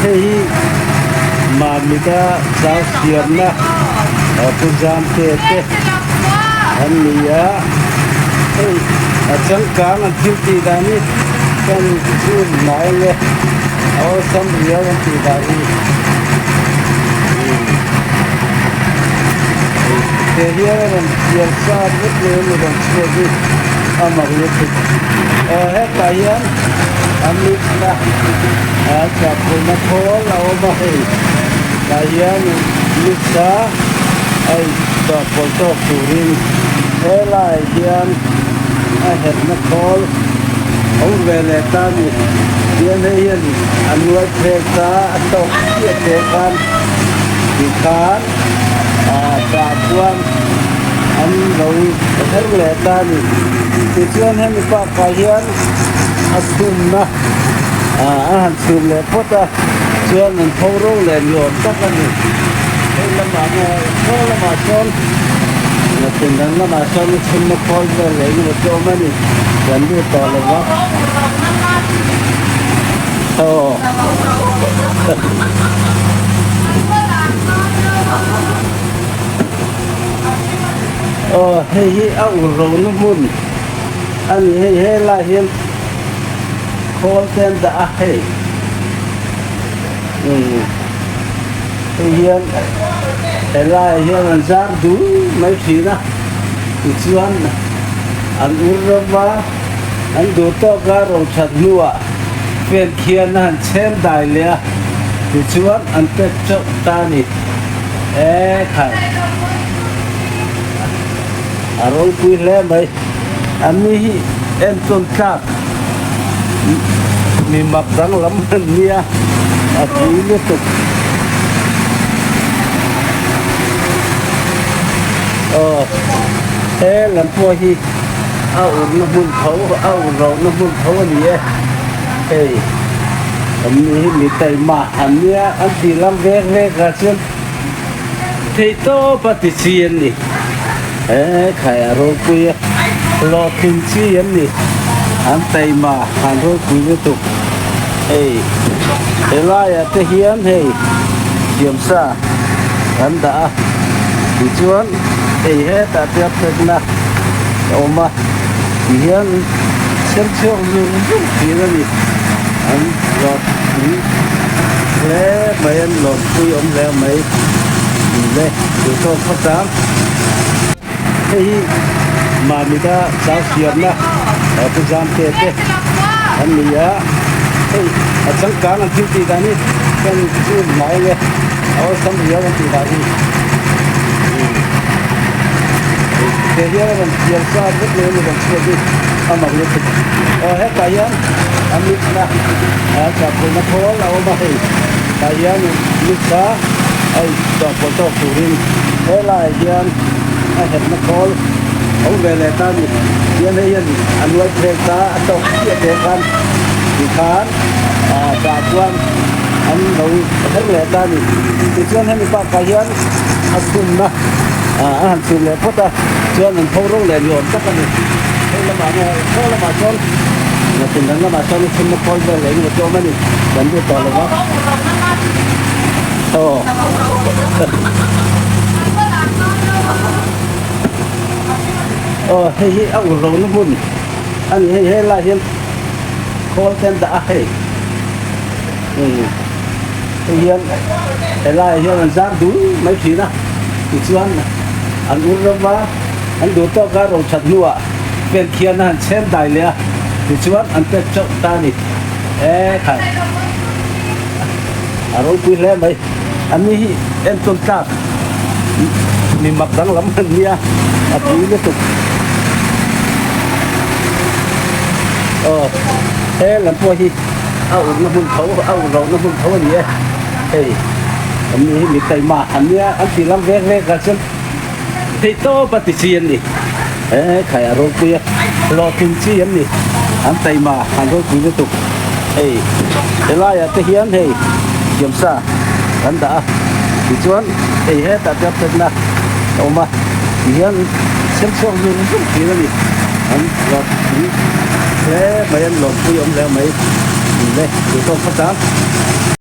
Hei hi Mamita chau siamna Pu Zamte te an ni a, hei a changkang an thil tih dan hi kan zoom hnai ang e, a awlsam riau an tih dan hi. He hian a rawn pian sa vek mai a ni rawn chhuak hi a mak lutuk. Hetah hian an mix na a chahpawlhna khawl a awm a hei tah hian mix a a inchahpawlh tawk turin helaiah hian a herhna khawl a awm ve leh ta a ni. Tihian hei hian a nuai phek ta a tawk chiah teh khan tikhan tah chuan an lo her leh ta a ni. Tichuan hemi bakah hian a chhumna a han chhum leh phawt a, chuan an pho ro leh ni awm tak a ni. Hei lamah nge khaw lamah sawn pindan lamah sawn a chhumna khawl vel leh engemaw chu awm a ni. Kan lut tawh lo va. Aw. Aw hei hi a ur ro na hmun a ni hei helai hian khawl te an dah a hei umm hei hian helai ah hian an zar dul mai thin a tichuan an ur ro va an duh tawk a ro that hnuah fan khian a han chhem dai leh a tichuan an pek chauh ta a ni e khai a ropui hle mai an ni hi entawn tlak mi mak danglam an nia a pui lutuk aw he lam pawh hi. A urna hmun tho a ur lohna hmun tho a ni e. Hei an ni hi mi taima an nia an tih lam vek vek ah chuan thei tawp a ti chi an ni. He khai a ropui a hlawhtling chi an ni. An taima an ropui lutuk. Hei helaiah te hian hei siamsa an dah a tichuan hei hetah te a pekna. a awm a ti hian sen chhuak zung zung thin a ni an lawm pui hle mai an lawm pui awm hle mai tih le duh tawk phawt ang hei hi Mamita chau siamna Pu Zamte te an ni a hei a changkang an thil tih dan hi kan zoom hnai ang e a awlsam riau an tih dan hi. He hian a rawn pian sa vek mai a ni rawn chhuak hi a mak lutuk. Aw hetah hian a mix na a chahpawlhna khawl a awm a hei tah hian mix a a inchahpawlh tawk turin helaiah hian a herhna khawl a awm ve leh ta a ni. Tihian hei hian a nuai phek ta a tawk chiah teh khan tikhan tah chuan an lo her leh ta a ni. Tichuan hemi bakah hian a chhumna a han chhum leh phawt a chuan an pho ro leh ni awm tak a ni. Hei lamah nge khaw lamah sawn pindan lamah sawn a chhumna khawl vel leh engemaw chu awm a ni kan lut tawh lo va. Aw aw hei hi a ur ro na hmun a ni hei helai hian khawl te an dah a hei umm. Hei hian helaiah hian an zar dul mai thin a, tichuan an ur ram a, an duh tawk a ro that hnuah fan khian a han chhem dai leh a, tichuan an pek chauh ta a ni. E khai a ropui hle mai, an ni hi entawn tlak mi mak danglam an nia, a pui lutuk. Aw he lam pawh hi. A urna hmun tho a ur lohna hmun tho a ni e. Hei an ni hi mi taima an nia an tih lam vek vek ah chuan thei tawp a ti chi an ni. He khai a ropui a hlawhtling chi an ni. An taima an ropui lutuk. Hei helaiah te hian hei thiamsa an dah a tichuan hei hetah te a pekna a awm a tihian sem chhuak zung zung thin a ni. An hlawhtling hle mai an lawmpui awm hle mai tih le duh tawk phawt ang.